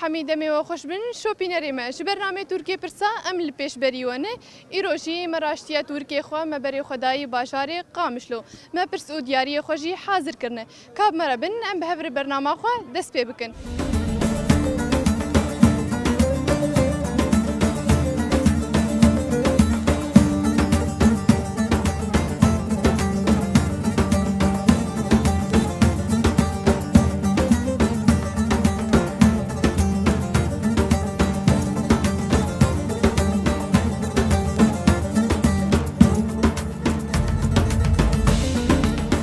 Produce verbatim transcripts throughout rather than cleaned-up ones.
Hemî demê we xweş bin, şopînerê me. Ji bernameyê Tirkiyê Pirsa em li pêşberî we ne. Îro jî me raştiye Tirkiyê xwe, me berê xwe dayî bajarê Qamişlo. Me pirs û diyariyê xwe jî hazir kirine. Ka bi me re bin, em bi hev re bernama xwe dest pê bikin.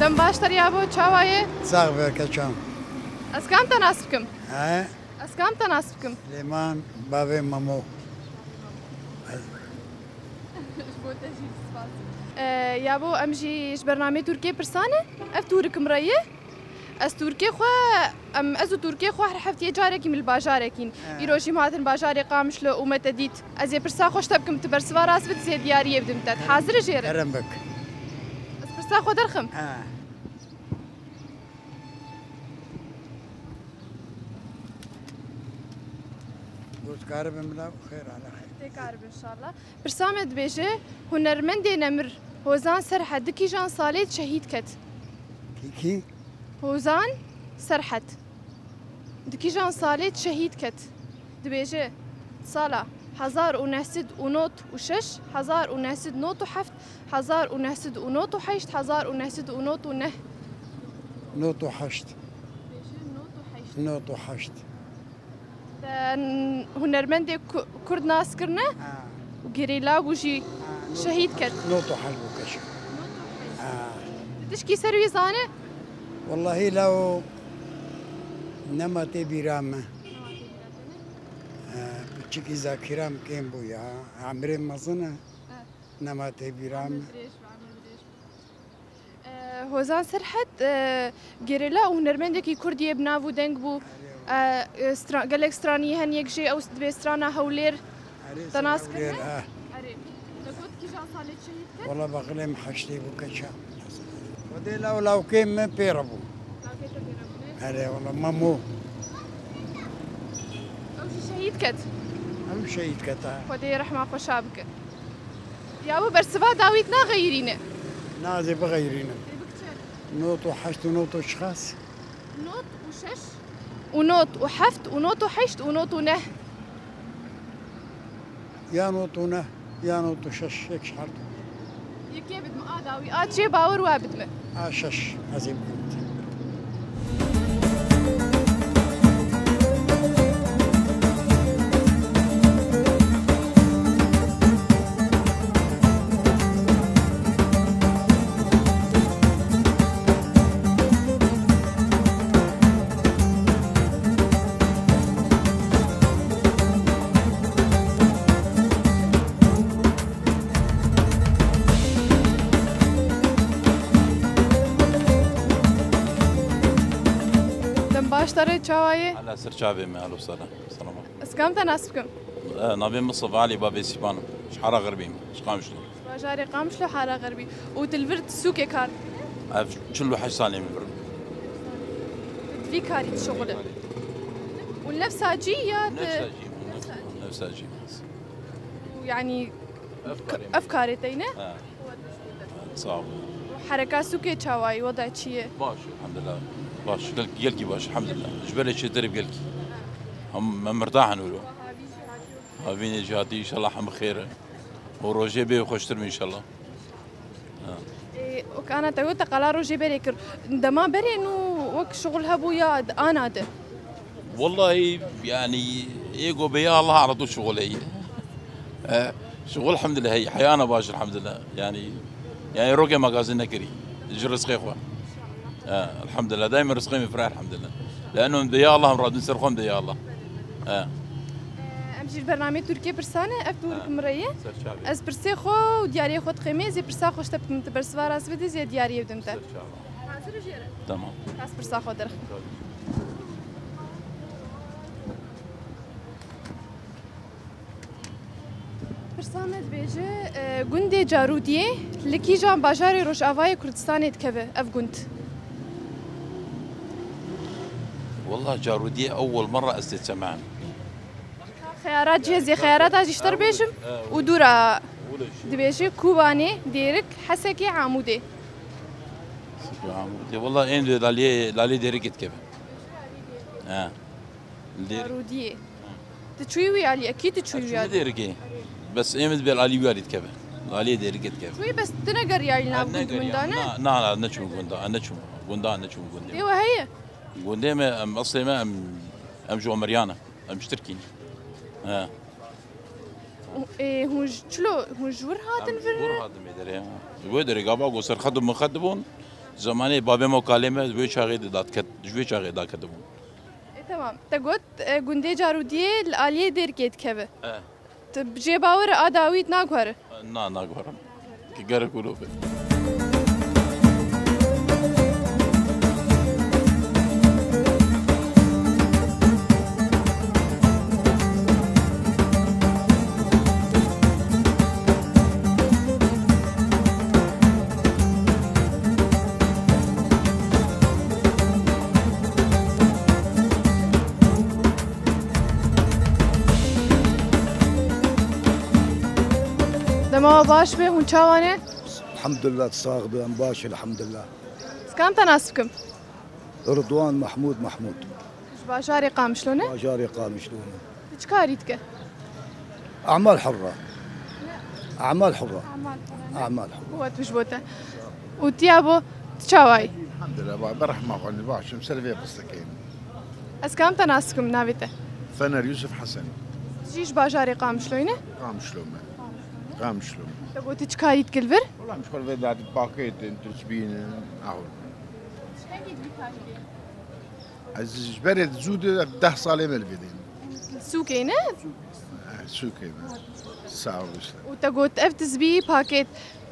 Dem baş te re yabo, çawa ye? Sax be, keçan. Ez kam te nas bikim? He? Ez kam te nas bikim? Lêman, bavê Memo. Ji bo te jî spas. E, yabo, em jî ji bernameyê Tirkiyê Pirsa ne. Ev Tûrik min re ye. Ez Tûrkê xwe, em, ez û Tûrkê xwe her heftiyê carekî min li bajarekîn. He. Îro jî me hatin bajarê Qamişlo û me te dît. Ez ê pirsa xwe ji te bikim, tu bersiva rast bidî, ez ê diyariyê bidim te. Hazir î jê re? Kerem bik. Ez pirsa xwe derxim. He. Gotkar bim la xêr ala xêr. Tê kar bin inşallah. Pirsa me dibêje, hunermendê nemir Hozan Serhed di kîjan salê şehîd ket? Kî kî? Hozan Serhed. Di kîjan salê şehîd ket? Dibêje, sala hezar û neh sed û nod û şeş, hezar û neh sed û nod û heft, hezar û neh sed û nod û heşt, hezar û neh sed û nod û neh. Nod û heşt. Dibêje nod û heşt. Nod û heşt. Te n-, hunermendê ku-, Kurd nas kirine? Ha. Û gerîla bû jî. Ha, şehîd ket. Nod û heşt bû keşa. Ha. Tişkî ser wî zane? Wellahî law nema tê bîra me. Ha, piçikî zakîra min kêm bû ya. Emrê mezin e. Ha. Nema tê bîra me. Emir dirêj be, emir dirêj be. E, Hozan Serhed, e, gerîla û hunermendekî Kurd yê bi nav û deng bû. E, e, stra-, gelek stranî hene, yek jê ew dibê strana Hewlêr. Erê, te nas kirine? Hewlêr, ha. Erê. Te got kîjan salê şehîd ket? Wala bexilê min heştê bû keça. Xwedê law lawkê min pê re bû. Lawkê te pê re bû, ne? Erê, wala Memo. Ew jî şehîd ket. Ew şehîd ket, ha. Xwedê rehma xwe şa bike. Ya bu bersiva dawît naxeyirîne. Na, ez ê bixeyirînim. Ê bik çi? Nod û heşt û nod û çiqas? Nod û şeş. Û nod û heft û nod û heşt û nod û neh. Ya nod û neh, ya nod û şeş, yek ji her du. Yekê bidme, a dawî, a çê bawer wa bidme. A şeş, ez ê bikim. Dem baş te re, çawa ye? Ala ser çavê me, alo sala. Selama. Ez kam te nas bikim? E, navê min Mustafa Alî, bavê Sîpan im. Ji Hara Xirbî me, ji Qamişlo. Bajarê Qamişlo, Hara Xirbî. Û tu li vir sûkê kar dikî? Ev çil û heşt salê min vir. Tu di vî karî dişuxule? Û nefsa cî ya tu? Nefsa cî, nefsa cî. Û yanî Ev karê min. Ev karê te ne? Ha. Sağ ol. Û hereka sûkê çawa ye, weda çi ye? Baş, elhamdulillah. Baş, gelk-, gelkî baş, elhamdulillah. Ji berê çêtir ê gelkî. Em, em mirtah in wilo. Havînê jî hatî, înşallah hemî xêr e. Û rojê bê xweştir be înşallah. Ha. Ê, wek ana te got, te qala rojê berê kir. Dema berê nû wek şixul hebû ya ana de? Wellahî, yanî, ê go be ya Allah ala tu şixul heye. E, şixul, elhamdulillah, heye. Heyana baş, elhamdulillah. Yanî, yanî, rokê magazin nekirî. Ji rizqê xwe. E, elhamdulillah, daîm rizqê min fira, elhamdulillah. Leno em de ya Allah, em radin ser xwe em de ya Allah. E. Em jî li bernameyê Tirkiyê Pirsa ne, ev Tûrik min re ye. Ser çavê. Ez pirsê xwe û diyariyê xwe dixêmê, ez ê pirsa xwe ji te bikim, tu bersiva rast bidî, ez ê diyariyê bidim te. Ser çava. Hazir î jê re? Tamam. Ez pirsa xwe derxim. Tabii. Pirsa me dibêje, e, gundê Carûdiyê li kîjan bajarê Rojavayê Kurdistanê dikeve ev gund? Wallah, Carûdiyê ewwel merra ez tê çemen. Xeyarat cihê zê xeyarata ji ter bêjim û dûra dibêje Kobanê, Dêrik, Hesekê, Amûdê. Dê wela ên dê laliyê, laliyê Dêrikê dikeve. He. Dêr- Rûdiyê. Tu çûyî wî alî, ekî tu çûyî wî alî. Dêrikê. Bes êm dibê alî wî alî dikeve. Laliyê Dêrikê dikeve. Çûyî bes tu negeriyayî li nav gund gunda ne? Na, na, neçûm gunda, neçûm gunda, neçûm gundê. Dê we heye? Gundê me, em, eslê me, em, em ji Omeriyan e. Em ji Tirkî ne. He. Ê, hûn ji çilo, hûn ji wir hatin vir? Hûn hatin vê derê, ha. Ji wê derê gava ku serxet û mixet dibûn, zemanê babê me û kalê me, wê çaxê de daket, ji wê çaxê daketibûn. Ê, temam. Te got, e, gundê Carûdiyê li aliyê Dêrikê dikeve. E. Tu bi jê bawer a dawî naguhere? Na, naguherim. Ki gerek wilo be. Dema baş be, hûn çawa ne? Elhamdulillah, sax be, em baş, elhamdulillah. Ez kam te nas bikim? Ridwan Mahmud Mahmud. Ji bajarê Qamişlo ne? Bajarê Qamişlo ne. Tu çi karî dike? Amal hurra. Amal hurra. Amal hurra ne? Amal hurra. Quwet biş bo te. Û tiya bo, tu çawa yî? Elhamdulillah, ba-, bi rehma Xwedê baş im, ser vê pistekê. Ez kam te nas bikim, navê te? Fener Yusuf Hesen. Tu jî ji bajarê Qamişloyî ne? Qamişlo me. Qamişlo me. Te got tu çi karî dikî li vir? Wela em ji xwe li vê derê pakêt in, tişbîn in, aho. Çi hengî dibî karî? Ez ji berê zû de deh salê me li vê dê. Sûkê ne? Eh, sûkê me. Sağ ol işte. Û te got ev tizbî pakêt.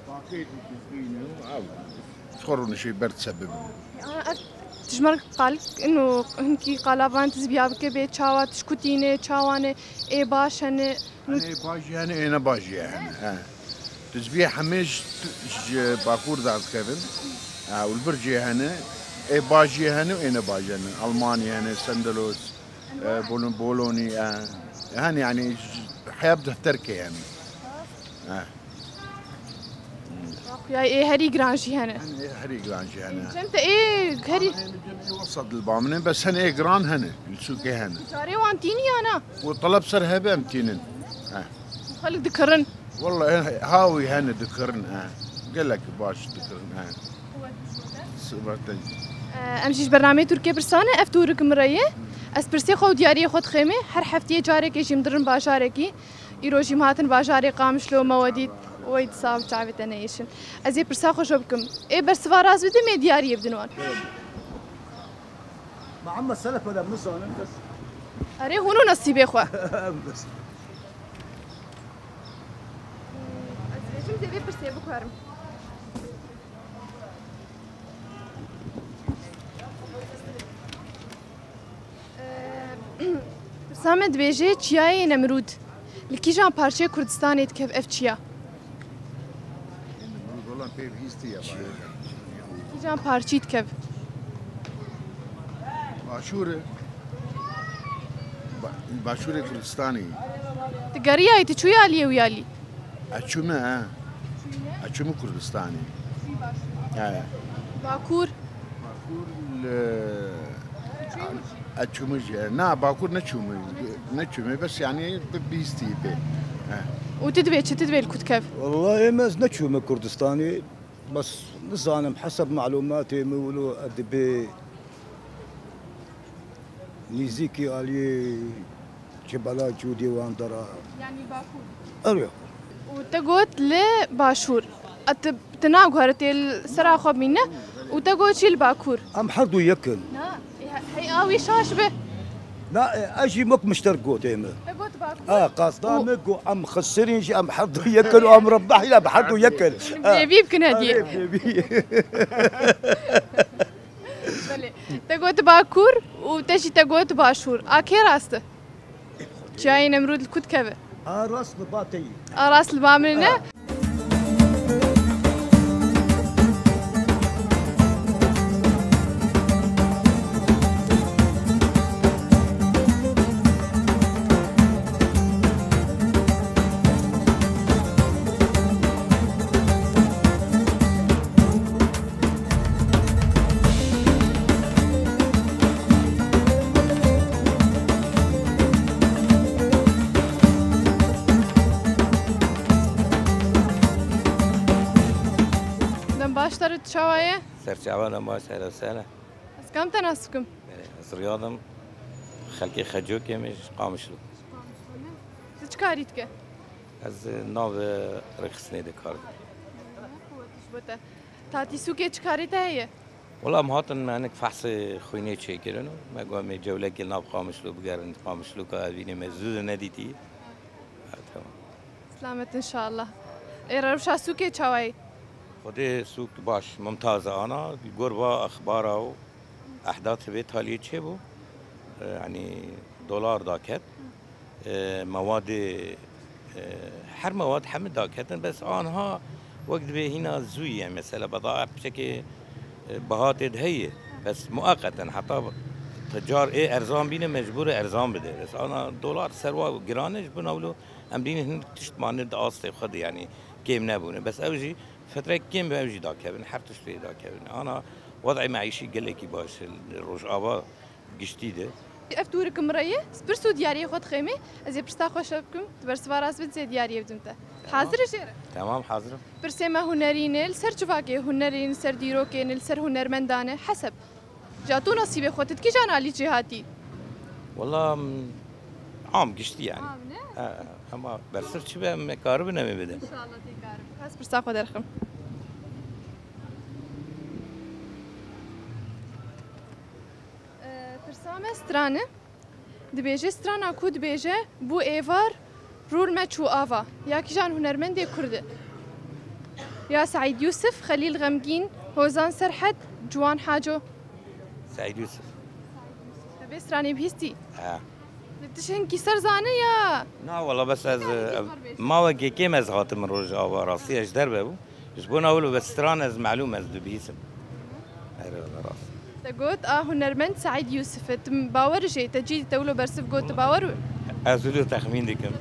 Pakêt û tizbî ne, ew. Xwe rûnişê ber sebebim. Ev tu ji me re qal ino hinkî qala van tizbiya bike bê çawa tişkutîne, çawa ne, ê baş hene. Hene ê baş jî hene, ê ne baş jî hene. He. Tizbiyê hemê ji, ji Bakur derdikevin. He, û li vir jî hene. Ê baş jî hene û ê ne baş jî hene. Almanî hene, Sendelos, e, Bolon-, Bolonî, e. Hene, yanî, ji, heya bi defterkê hene. He. Xuya ê herî giran jî hene. Hene, ê herî giran jî hene. Çend te ê herî? Ê wesat li ba min e, bes hene ê giran hene. Li sûkê hene. Carê wan tînî ya na? Ku teleb ser hebe em tînin. He. Xelk dikirin. Wallahî, hawî hene dikirin, he. Gelek baş dikirin, he. Sibat te. Em jî ji bernameyê Tirkiyê pirsane, ev tûrik min re ye. Ez pirsê xwe û diyariyê xwe dixêmê. Her heftiyê carekê jî em dirin bajarekî. Îro jî em hatin bajarê Qamişlo me we dît. Wey disa çavê te neyêşin. Ez ê pirsa xwe ji we bikim. Ê bersiva rast bidin, ê diyariyê bidin wan. Ma amma selef wala nizanin bes. Erê, hûn û nesîbê xwe. Bes. Ez dibêjim, dê vê pirsê biguherim. Pirsa me dibêje, Çiyayê Nemrûd li kîjan parçeyê Kurdistanê dikev ev çiya? Nemrûd, wela pê bihîstiye. Kîjan parçî dikev? Başûr e. Ba-, Başûrê Kurdistanê. Tu geriyayî, tu çûyî aliyê wî alî? Ez çûme, he. Ez çûme Kurdistanê. He. Bakur? Bakur li, ez çûme jî. Na, Bakur neçûme. Neçûme, bes yanî bi bîstî pê. He. Û tu divê çi, tu divê li ku dikev? Wallahî, em ez neçûme Kurdistanê. Bes nizanim, heseb malûmatê min wilo dibê nîzîkî aliyê Çi bela cûdî wan dera. Yanî Bakur. Erê. Û te got li Başûr. A, tu, tu naguhere tê li sera xwe bîne û te got çi li Bakur. Em her du yek in. Na, e, he-, hey a wî şaş be. Na, e, ez jî wek mişterk gotê me. Te got Bakur. A, qasda me got em xisirîn jî em her du yek in û em rebehî em her du yek in. Bêvî bikin hediyê. Erê, bêvî. Belê. Te got Bakur û te jî te got Başûr. A kê rast e? Çiyayê Nemrûd li ku dikeve? A rast li ba te yî. A rast li ba min e ne? A. Ser çawa ye? Ser çawa de baş, hele sene. Ez kam te nas bikim? Ez Riyad im. Xelkê Xecokê me ji Qamişlo. Tu çi karî dike? Ez, e, nav, e, rêxistinê de kar dikim. Ji bo te. Tatî sûkê çi karê te heye? Wela em hatin me hinek fehsê xwînê çêkirin û me got em ê cewlekê nav Qamişlo bigerin, Qamişloka evînê me zû de nedîtî. Ha, tamam. Selamet inşallah. Ê rewşa sûkê çawa ye? Xwedê sûk baş, mumtaz e ana, gor va exbara û ehdat vê taliyê çêbû. E, yanî dolar daket. E, mewadê, e, her mewad hemî daketin, bes anha wek dibê hîna zû ye, mesela bedaet piçekê, e, biha tê de heye, bes mueqeten heta ti car ê erzan bîne mecbûr e erzan bide. Bes ana dolar serwa giran e, ji bo wilo em dînin hin tişt mane di astê xwe de, yanî kêm nebûne. Bes ew jî fetrek kêm be ew jî dakevin, her tişt pê dakevin. Ana wed'ê meîşî gelekî baş e li Rojava. Giştî de. Ev tûrik min re ye, pirs û diyariyê xwe dixêmê, ez ê pirsa xwe şev bikim, tu bersiva rast bidî, ez ê diyariyê bidim te. Tamam. Hazir î jê re? Tamam, hazir im. Pirsê me hunerî ne, li ser civakê hunerî ne, li ser dîrokê ne, li ser hunermendan e, heseb. Ja tu nasîbê xwe, tu di kîjan alî cî hatî? Wela, m, am giştî yani. Am ne? E, ama bersiv çi be, em ê karibin em ê bidin. İnşallah tê karibin. Ez pirsa xwe derxim. E, pirsa me stran e. Dibêje strana ku dibêje, bû êvar, rûl me çû ava. Ya kîjan hunermendê kurd e? Ya Seîd Yûsif, Xelîl Xemgîn, Hozan Serhed, Ciwan Haco. Seîd Yûsif. Te vê stranê bihîstî? Ha. Li tişt hinkî ser zane ya? Na, wela bes ez, e, mawekê kêm ez hatim Rojava, rastî ez ji derve bûm. Ji bona wilo bes stran ez melûm ez dibihîsim. Erê, wela rast. Te got, a hunermend Seîd Yûsif e. Tu bawer jê, te cî te wilo bersiv got, tu bawer wî? Ez wilo texmîn dikim.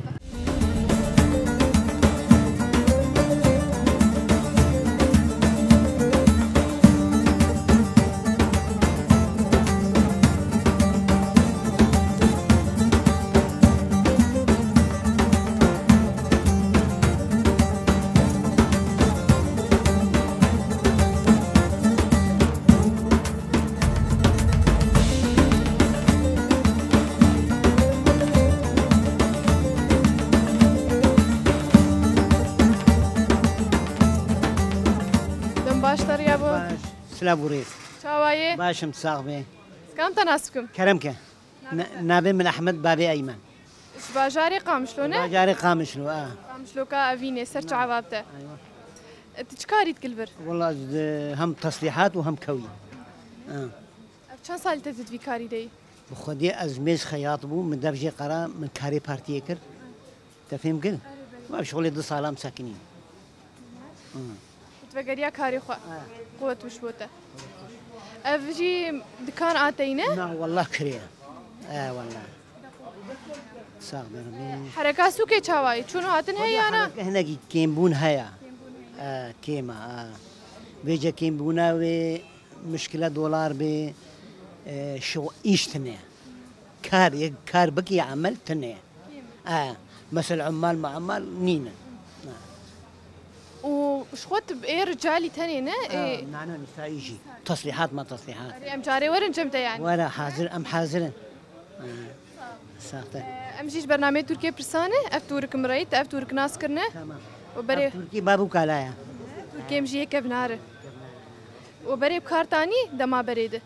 Dem baş, te riya bo? Baş. Silav û rêz. Çawa yê? Baş im, sax be. Ez kam te nas bikim? Kerem ke. Navê te? Ne-, navê min Ehmed Babê Eymen. Ji bajarê Qamişlo ne? Bajarê Qamişlo, a. Qamişloka Evînê, ser çava te. Eywa. E, tu çi karî dikî li vir? Wela ez di-, hem teslîhat û hem kewî. A. Ev çend salî te tu di vî karî de yî? Bi xwedê ez mêz xeyat bûm, min dev jê qera, min karê partiyê kir. Te fêm kir? Erê, belê. Ma şixulê du sala em sekinîn. Hı. Û tu vegeriya karê xwe. Ha. Quwet wiş bo te. Ev jî dikan a te yî ne? Na, wallah kirê ye. E, wallah. Sax be, Rebî. Hereka sûkê çawa ye? Çûn û hatin heye ya na? Hereka hinekî kêmbûn heye. E, kêm e, e. Vêce kêmbûna wê mişkile dolar bê, e, şo-, îş tune. Kar, yek kar bikî emel tune. E, mesela ummal muammal nîne. E. Û ji xwe tu ê ricalî tenê ne? E, ê na, na, nisayî jî. Teslîhat ma teslîhat. Erê, em carê werin cem te yanî. Were hazir, em hazir in. E, saxte. E, em jî ji bernameyê Tirkiyê pirsan e, ev tûrik mirayî, te ev tûrik nas kirine. Tamam. Û berê ev Tirkî babû kala ya. Tirkiyê em jî yê kevnar e. Û berê bi kar tanî dema berê de.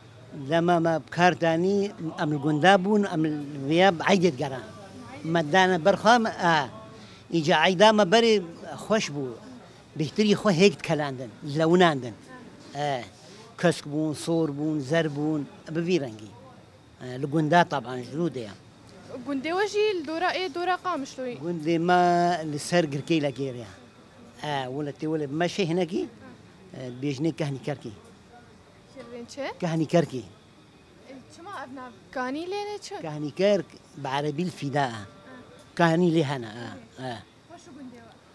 Dema me bi kar danî, em li gunda bûn, em li vêya bi eydê digeran. Me dane ber xwe, me, a, îca eyda me berê xweş bû. Bêhtirî xwe hêk dikelandin, dilewinandin. E, kesk bûn, sor bûn, zer bûn, bi vî rengî. E, li gunda taban ji rû de ya. Gundê we jî li dora ê dora Qamişloyê? Gundê me li ser girkê Legêrê ya. E, wele tê wele meşê hinekî, e, dibêjinê Kehnî Kerkî. Şirvên çi? Kehnî Kerkî. E, çima ev nav Kanî lê ne çi? Kehnî Kerk bi erebî li fîda e. Ha. Kehnî lê hene, e, e.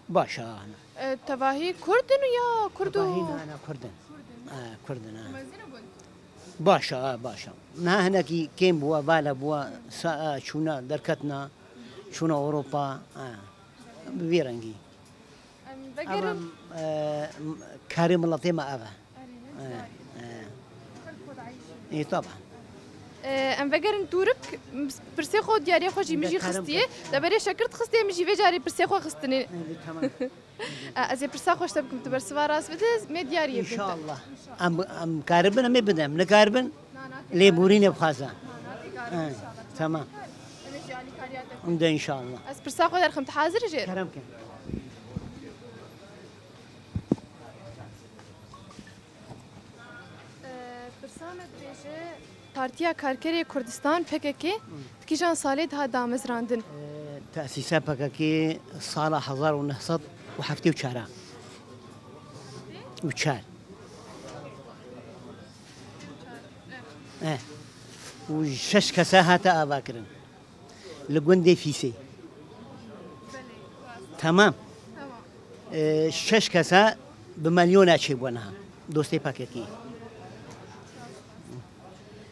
Baş e, hene. E, tevahî Kurd in ya Kurd û? Tevahî ne, ne, Kurd in. Kurd in. E, Kurd in, e. Mezin û gund. Baş e, e, baş e. Niha hinekî kêm bûye, vala bûye, sa-, e, çûna, derketina, çûna Ewropa, e. Bi vî rengî. Em vegerin. Ev em, e, m-, karê miletê me ev e. He, he. Ê, taban. Ee, em vegerin Tûrik, pirsê xwe, diyariyê xwe jî min jî xistiye. Deberê şekir dixistiye, min jî vê carê pirsê xwe xistine. He, tamam. Ee, ez ê pirsa xwe ji te bikim, tu bersiva rast bide, me diyariyê bidin te. İnşallah. Em, em karibin, em ê bidin. Em nikaribin, lêborînê bixwaze. He, tamam. Em de inşallah. Ez pirsa xwe derxim, tu hazir î jê? Kerem ke. Ee, pirsa me dibêje, Partiya Karkerê Kurdistan, P K K, di kîjan salê de hat damezrandin? Ee, tesîsa P K K sala hezar û neh sed û heftê û çar. Û çar. Eh. Û şeş kesa hate avakirin. Li gundê Fîsê. Belê, rast. Tamam. Tamam. Ee, şeş kesa bi milyona çêbû niha. Dostê P K K.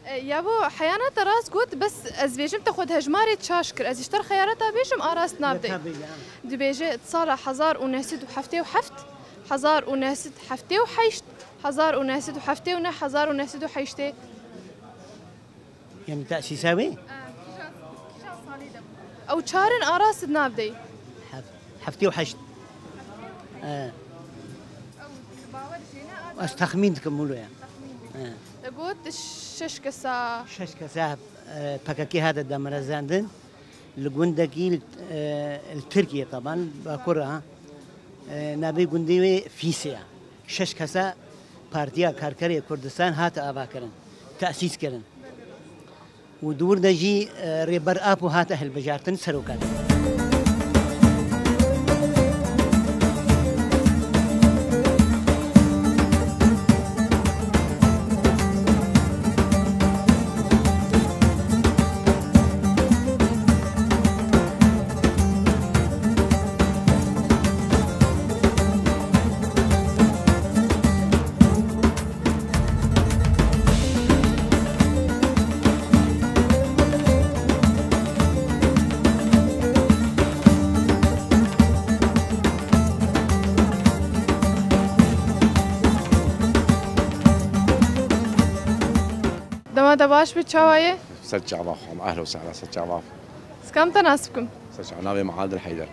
E, yabo, heyana te rast got, bes ez bêjim te xwe di hejmarê çaş kir. Ez ji te re xeyareta bêjim, a rast nabdey. Tabii ya. Dibêje, di sala hezar û neh sed û heftê û heft, hezar û neh sed û heftê û heşt, hezar û neh sed û heftê û neh, hezar û neh sed û heştê. Yani tesîsa wê? Ew çarin a rast di nav de ye. Hef-, heftê û heşt. Ew bawer jê ne. Ez texmîn dikim wilo ya. Te got şeş kesa. Şeş kesa, e, P K K hate demirezandin. Li gundekî, e, li Tirkiye taban, Bakur a, e, navê gundê wê Fîsê ye. Şeş kesa Partiya Karkerê Kurdistan hate avakirin, tesîs kirin. Û di wir de jî, e, Rêber Apo hate hilbijartin serokan. Dema te baş be, çawa ye? Ser çava xwe, ehlo sehla, ser çava xwe. Ez kam te nas bikim? Ser çava, navê min Adil Heyder.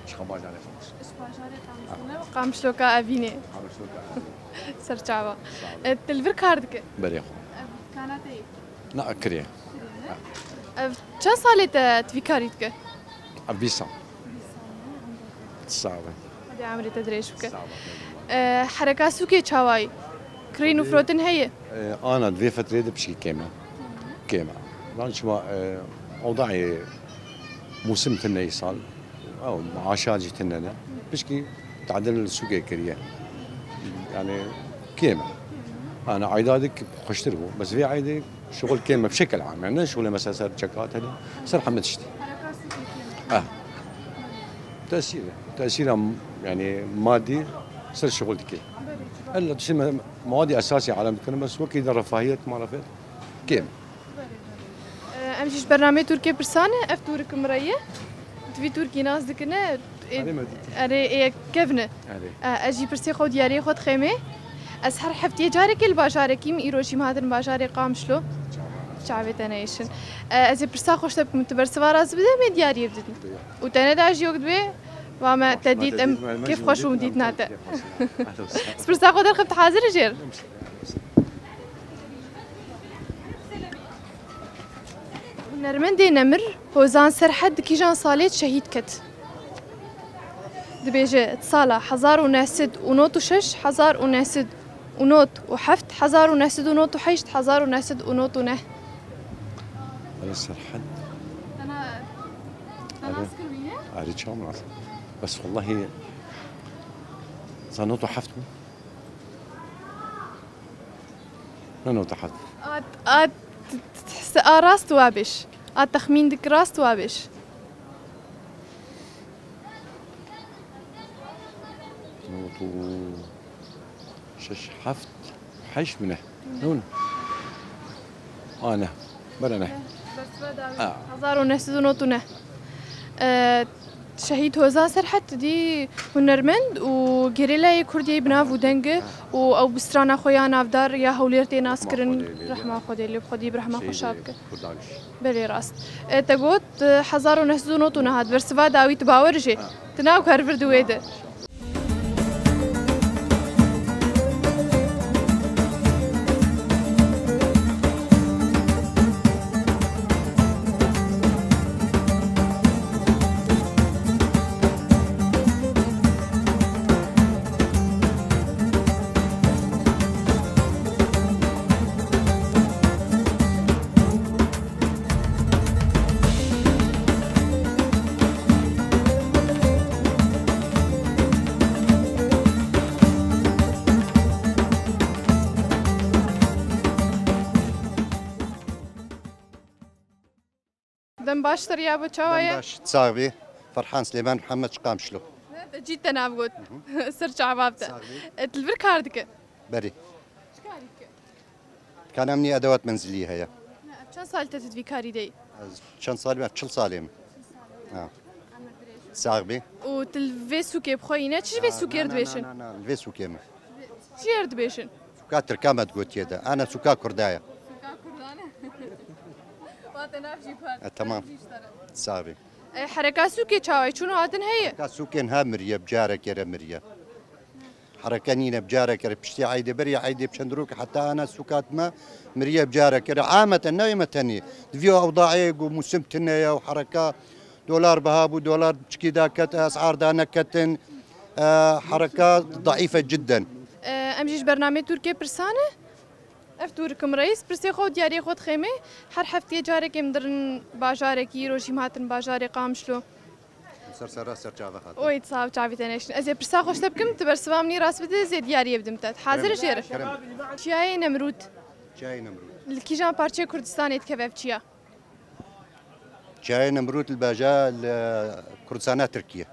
Ji Qabajarê Qamişlo. Ji bajarê Qamişlo ne? Qamişloka Evînê. Qamişloka Evînê. Ser çava. Sağ ol. E, tu li vir kar dike? Berê xwe. Ev kana te ye? Na, kirê. Ev çend salê te tu vî karî dike? Ev bîst sal. Sağ ol. Xwedê emrê te dirêj bike. Sağ ol. E, hereka sûkê çawa ye? Kirîn û firotin heye? E, ana, di vê fetrê de pişkî kêm e. Kêm e. Lan çima, e, odayê mûsim tune îsal. Ew, maaşat jî tune ne. Pişkî tadil sûkê kiriye. Yani kêm e. Ana, eyda dik xweştir bû. Bes vê eydê şuxul kêm e bi şekil am. Yani ne şuxulê mesela ser çekat hene. Ser hemd işte. Ah. Tesîr e. Tesîra, yani madî ser şuxul dike. Ella tiştê me-, mewadi esasî alem dikirin, bes wekî de refahiyet, marefet kêm. Em jî ji bernameyê Tirkiyê pirsan e, ev Tûrik min re ye. Tu vî Tirkî nas dikine? Ê, erê, ê yek kevn e. Erê. E, ez jî pirsê xwe û diyariyê xwe dixêmê. Ez her heftiyê carekê li bajarekî me, îro jî me hatin bajarê Qamişlo. Çavê te neyşin. E, ez ê pirsa xwe ji te bikim, tu bersiva rast bide, me diyariyê bidin. Û te neda jî yok dibe, va me te dît, em kêf xweş û dît nate. Ez pirsa xwe derxim, tu hazir î jêr? Hunermendê nemir Hozan Serhed di kîjan salê şehîd ket? Dibêje, di sala hezar û neh sed û nod û şeş, hezar û neh sed û nod û heft, hezar û neh sed û nod û heşt, hezar û neh sed û nod û neh. Hozan Serhed. Te na-, te nas kir wî ne? Erê, çawa nas? Bes wellahî, hezar nod û heft bû. Ne nod û heft. A, a, t-, t-, t-, a rast wa bêj. A texmîn dik rast wa bêj. Nod û şeş, heft, heşt mi ne? Nûn. A ne. Bere ne. Ha. Hezar û neh sed û nod û neh. Ee, Şehîd Hozan Serhed dî hunermend û gerîlayê Kurdî bi nav û deng e û ew bi strana xwe ya navdar ya Hewlêr tê naskirin. Rehma Xwedê lê bixwedî bi rehma xwe şad bike. Belê rast. E, te got, e, hezar û neh sed û nod û neh hat bersiva dawî tu bawer jê. Tu nav kar vir di wê de. Dem baş te re ya bo, çawa ye? Dem baş, sax bî. Ferhan Silêman Mihemed ji Qamişlo. Te cî te nav got. Ser çava te. Sax bî. E, tu li vir kar dike? Berî. Çi karî dike? Dikana min î edewat menzilî heye. Ev çend sal te tu di vî karî de yî? Ez çend salî me? Çil salê min. Ha. Sax bî. Û tu li vê sûkê bi xwe yî ne? Çi ji vê sûkê re dibêjin? Na, na, na, na, li vê sûkê me. Çi jê re dibêjin? Sûka Tirka me digotiye de. Ana sûka Kurda ye. Sûka Kurdan e. Wate nav jî par. E, tamam. Sax bî. E, hereka sûkê çawa ye? Çûn û hatin heye? Hereka sûkê niha miriye, bi carekê re miriye. Hereke nîne, bi carekê re piştî eydê, berî eydê bi çend rokê heta ana sûka me miriye, bi carekê re. Ameten newê me tenê. Di vî ewdaê ku mûsim tune ye û hereka dolar biha bû, dolar çikî daket, esar daneketin. E, hereka daîf e cidden. E, em jî ji bernameyê Tirkiyê pirsan e. Ev Tûrik im reîs, pirsê xwe û diyariyê xwe dixême. Her hefteyê carekê em dirin bajarekî, îro jî em hatin bajarê Qamişlo. Ser sera ser çava hatin. Oy, sax û çavê te neşin. Ez ê pirsa xwe ji te bikim, tu bersiva min î rast bidî, ez ê diyariyê bidim te. Hazir î jê re? Kerem. Çiyayê Nemrûd. Çiyayê Nemrûd. Li kîjan parçeyê Kurdistanê dikeve ev çiya? Çiyayê Nemrûd li baja li Kurdistana Tirkiye.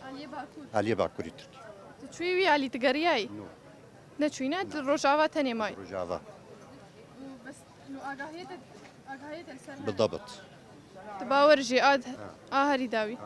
Aliyê Bakur. Aliyê Bakurî Tirkiye. Tu çûyî wî alî, tu geriyayî? No. Neçûyî ne, tu Rojava tenê mayî? Rojava. Û bes, û agahiyê te, agahiyê te li ser me? Bidabit. Tu bawer jê ad, a herî dawî.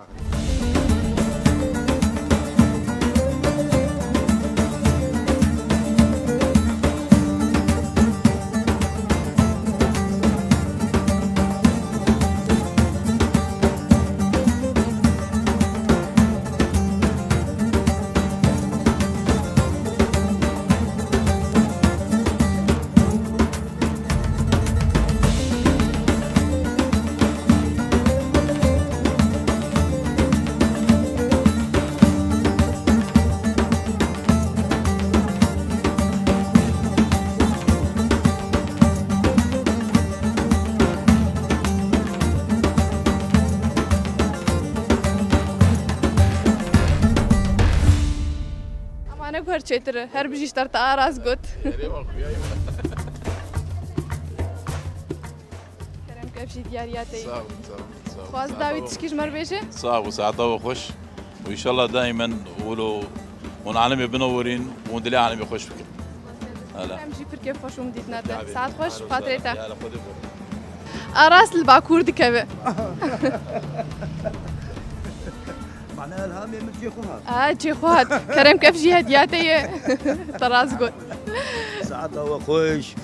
Ama ne guher çêtir e. Her bijî ji te re, te a rast got. Kerem ke, ev jî diyariya te ye. Sağ ol, sağ ol, sağ ol. Xwaz dawî tişkî ji me re bêje? Sağ ol, saeta we xweş. Û înşallah daimen wilo hûn alemê binowirîn û dilê alemê xweş bikin. Hala. Em jî pir kêfxweş û min dîtina te. Saet xweş, xatirê te. A rast li Bakur dikeve. Mana elhamê min çê xwe hat. A, çê xwe hat. Kerem ke, ev jî hediya te ye. Te rast got. Saeta we xweş.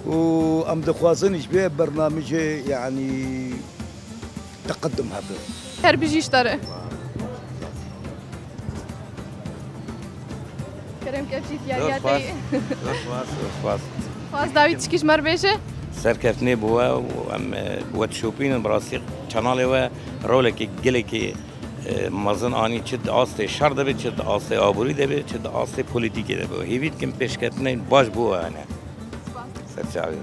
Û em dixwazin ji vê bernamijê, yanî, teqedim hebe. Her bijî ji te re. Kerem ke, ev jî diyariya te ye. Xwaz dawî tişkî ji me re bêje? Serkeftinê bi we û em, e, bi we dişopînin, bi rastî kanalê we rolekê gelekî, e, mezin anî, çi di astê şer de be, çi di astê aborî de be, çi di astê polîtîkê de be. Hêvî dikim pêşketinên baş bo we hene. Ser çavê.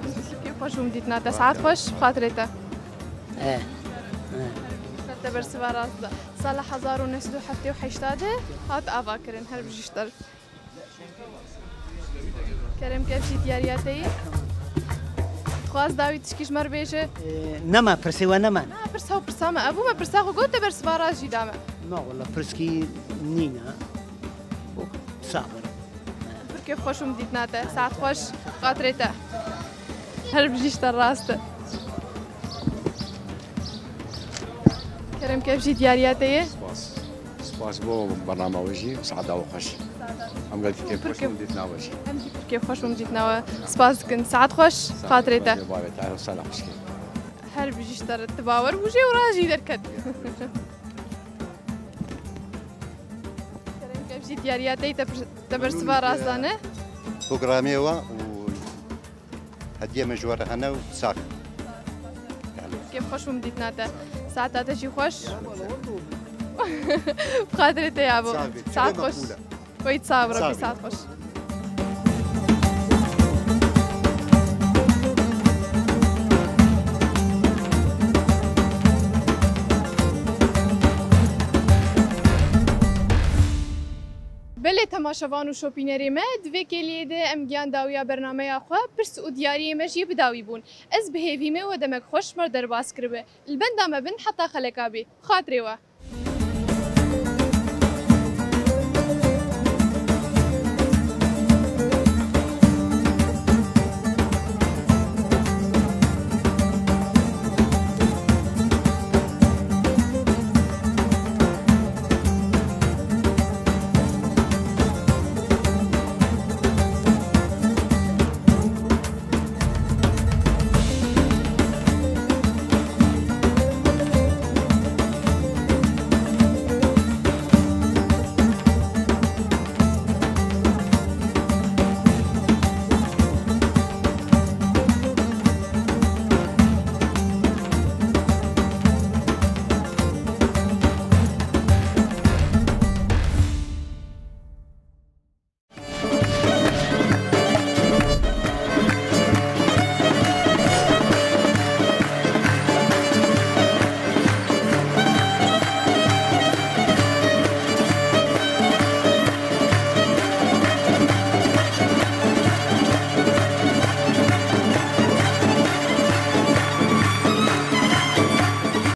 Kêf xweş bûm dîtina te. Saet xweş, xatirê te. E, e. Te bersiva rast da. Sala hezar û neh sed û heftê û heşt de hat avakirin. Her bijî ji te re. Kerem ke, ev jî diyariya te ye. Dixwaz dawî tişkî ji me re bêje? E, nema, pirsê we nema. Na, pirsa û pirsa me. Ev bû me pirsa xwe got, te bersiva rast jî da me. Na, wela pirskî nîne. Sax be. Pir kêf xweş û min dîtina te. Saet xweş, xatirê te. Her bijî ji te rast e. Kerem ke, ev jî diyariya te ye. Spas. Spas bo bernama we jî, saeta we xweş. Em gelekî kêfxweş bûn dîtina we jî. Em jî pir kêfxweş bûn dîtina we. Spas dikin. Saet xweş, xatirê te. Bavet, ay sana xweş kê. Her bijî ji te re, tu bawer bû jê û ra jî derket. Kerem ke, ev jî diyariya te ye, te pir-, te bersiva rast dane. Programê we û hediye me ji we re hene û sax. Kêfxweş bûm dîtina te. Saeta te jî xweş. Bi xatirê te ya bo. Sax bî. Saet Çile xweş. meqûle. Weyt sağ ol, Sax Rabbî bî. Saet xweş. Belê temaşevan û şopînerê me, di vê kêliyê de em gihan dawiya bernameya xwe, pirs û diyariyê me jî bi dawî bûn. Ez bi hêvî me we demek xweş me derbas kiribe. Li benda me bin heta xeleka bê. Xatirê we.